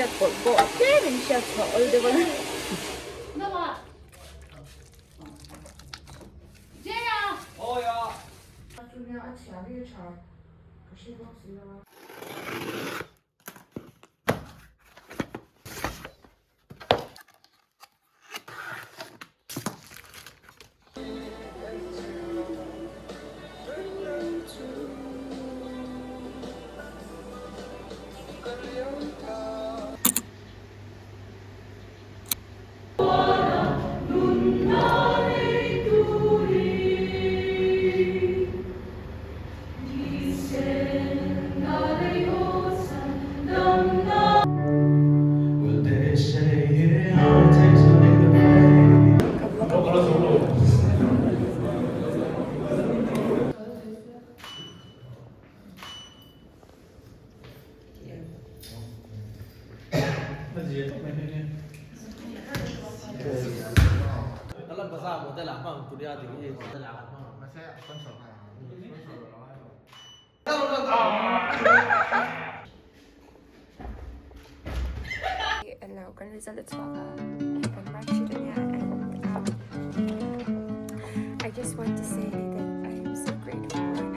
Hriat pawlh pawh tlem in hriat chhuah awl deuh a. Hello, kan result a chhuak a, hei kan mark sheet a nia and um, I just want to say that I am so grateful and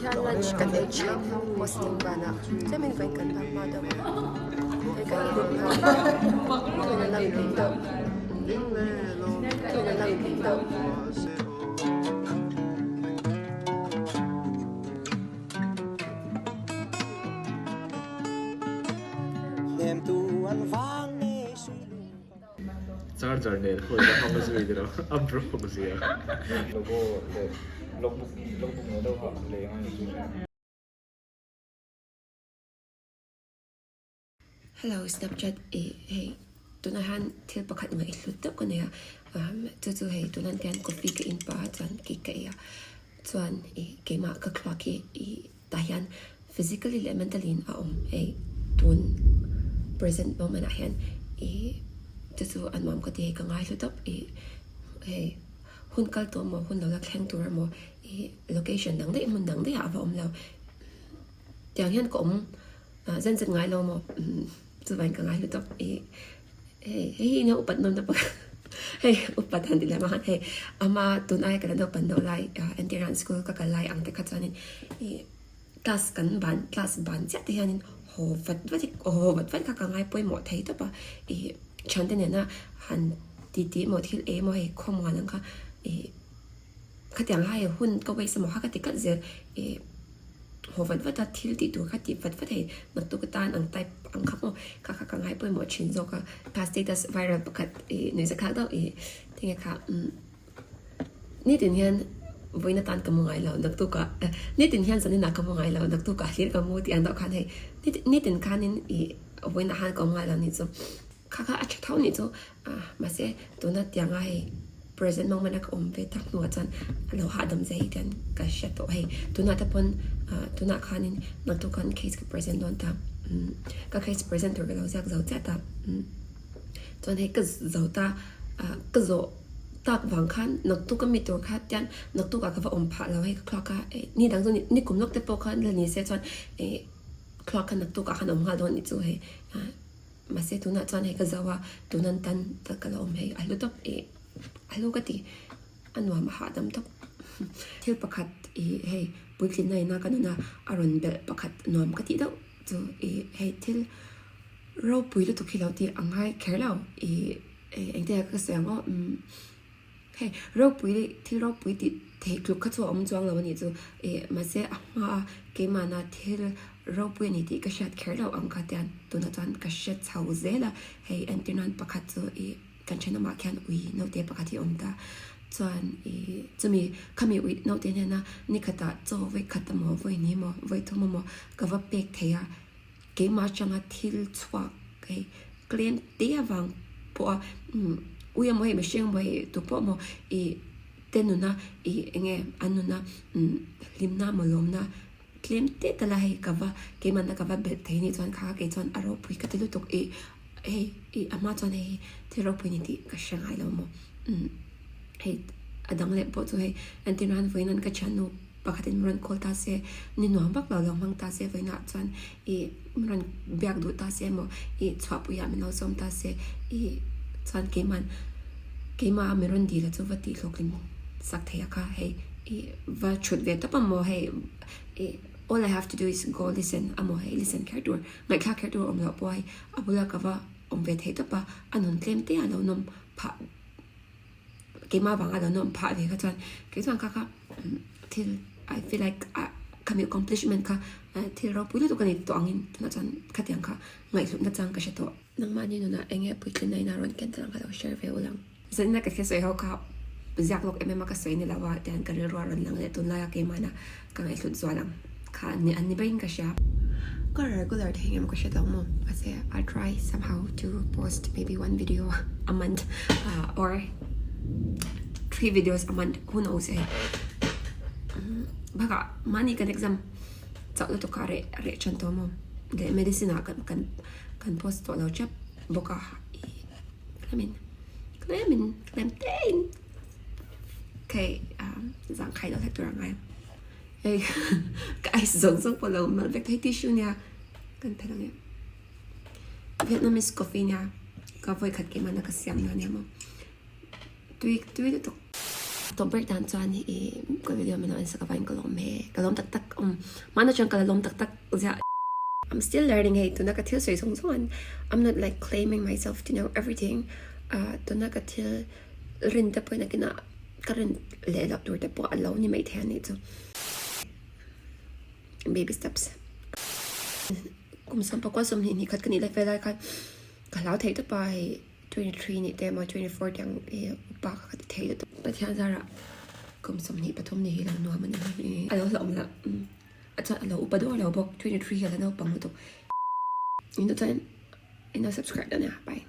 Tihian lunch kan ei thin posting banah tlemin vawiin kan bak hma deuh a hei kan group ho tuna lang bik deuh tuna lang bik deuh. Charger nen phone a hmang zui ni lo a broke zia. Logo leh logbook logbook ngei deuh kha lei ang a ni chu. Hello Snapchat i hei tunah hian thil pakhat ngaih hlut deuh ka nei a umm chu chu hei tunah hian coffee ka in pah a chuan cake ka ei a chuan ih keimah ka thluak hi ih tah hian physically leh mentally in a awm hei tun present moment ah hian ih chu chu a nuam ka ti hei ka ngai hlu tawp ih hei hun kal tawh maw hun lo la thleng tur emaw ih location dang daih hmun dang daih ah a va awm lo tiang hian ka awm zen zet ngai lo maw chuvangin ka ngai hlu tawp ih hei hei hi nia upat nawmna pakhat hei upat han ti leh mah hei ama tun aia ka la naupan deuh lai entir nan school ka kal lai ang te kha chuanin ih class kan ban class ban chiah te hianin haw vat vat hi haw vat vat kha ka ngai pawimawh thei tawp a ih thiante nena han titi emaw thil eng emaw hei khawmuan ang kha ih khatiang lai hun ka waste emaw kha ka ti tlat zel ih haw vat vat a thil tih tur kha tih vat vat hei naktuk atan ang type ang kha maw kha kha ka ngai pawimawh thin zawk a kha status viral pakhat ih nuih zathlak deuh ih tinge kha umm nitin hian vawiin atan ka mu ngai lo naktuk ah nitin hian zanin ah ka mu ngai lo naktuk ah hlir ka mu tih ang deuh khan hei nitin khanin ih vawiin ah khan ka awm ngai lo nih chu. Kha kha a tha tho nih chu mahse tuna tianga hei present moment a ka awm ve tak hnuah chuan a lo hahdam zai hian ka hre tawh hei tunah te pawn tunah khanin naktuk khan case ka present dawn ta ka case present tur ka lo ziak zo chiah ta chuan hei ka zo ta ka zawh tak vang khan naktuk ami tur kha tian naktuk ah ka va awm phah lo hei ka thluak a ni dang chu ni kum lawk te pawh khan la ni se chuan thluak kha naktuk ah khan a awm nghal dawn nih chu hei. Mahse tunah chuan hei ka zo a, tunan tan tak ka la awm hei a hlu tawp ih a hlu ka ti a nuam a hahdam tawp. Thil pakhat ih hei puitlinna ina ka nuna a rawn belh pakhat nuam ka tih deuh chu ih hei thil ropui lutuk hi lo tih a ngai kher lo ih engtin nge ka sawi ang aw umm. Hei, ropui leh thil ropui tih theih tluk kha chu a awm chuang lo a nih chu. Ih, mahse a hmaa keimahna thil ropui a ni tih ka hriat kher loh ang kha tian tunah chuan ka hre chho zel a. Hei, entir nan pakhat chu ih kan thenawmah khian ui naute pakhat hi a awm ta. Chuan ih chumi khami ui naute hnena nikhatah chaw vawi khat emaw vawi ni emaw vawi thum emaw ka va pek thei a. Keimah atanga thil chhuak hei claim te avang pawha umm ui emaw hei mihring emaw hei tu pawh emaw ih te nuna ih eng nge an nuna umm hlimna emaw lawmna tlem te tala hei ka va keimahna ka va belh thei nih chuan kha kei chuan a ropui ka ti lutuk i hei i a hma chuan hei hi thil ropui ni tih ka hre ngai lo maw umm hei a dang leh pawh chu hei entir nan vawiin an ka thiannu pakhatin min rawn call ta se ni nuam vak lo lo hmang ta se vawiinah chuan ih min rawn biak duh ta se emaw ih chhuahpuiah min lo sawm ta se ih chuan keimah keimah min rawn dil a chu va tih hlawkling sak thei a kha hei ih va thut ve tawp ang maw hei ih all I have to do is go listen amaw hei listen kher tur ngaihthlak kher tur awm loh pawh hei a bula ka va awm ve thei tawp a a nun tlem te a lo nawm phah. Keimah vanga lo nawm phah ve kha chuan kei chuan kha kha thil I feel like khami accomplishment kha thil ropui lutuk a ni tawh angin tunah chuan khatiang kha ngaihhlutna chang ka hre tawh. Nangmahni nunah eng nge puitlin na ina rawn ken ta lang ka lo share ve u lang. Zanina ka thil sawi ho kha ziak lawk em em a ka sawi ni lo a tiang ka rilru a rawn lang leh tunlaia keimahna ka ngaihhlut zual ang kha an ni baiin ka hria. Ka regular thei ngem ka hre tawh maw mahse I try somehow to post maybe one video a month or three videos a month who knows hei bakah mahni kan exam chauh lutuk kha reh reh tan tawh maw leh medicine ah kan kan kan post tawh lo tep bawk a ih tlemin tlemin tlem te in. Hei zang khai lo hlek tur a ngai ang. Hei ka ice zawng zawng pawh lo mawlh vek thei tissue nia kan phelh ang e. Vietnamese coffee nia ka vawi khat keimah na ka siam na nia maw. Tui tui lutuk. Tawp ber tan chuan i ka video min lo en sak avangin ka lawm he ka lawm tak tak awm mahna chuan ka la lawm tak tak ziah. I'm still learning hei tuna ka thil sawi zawng zawng an I'm not like claiming myself to know everything tuna ka thil Rin te pawhin a kinah ka rin leh loh tur te pawh a lo ni maithei a nih chu. Baby steps. Kum sawmpakua sawmhnih hnih khat ka nih lai vel lai khan ka hlau thei tawp a hei 23 nih te emaw 24 te ang hi upa kha ka ti thei lutuk. Pathian zarah kum 23 ni hi lo nuam a ni. A lo hlauhawm lah a chuan a lo upa deuh lo bawk 23 hi a la naupang lutuk. Inlo chuan inlo subscribe dawn nia bye.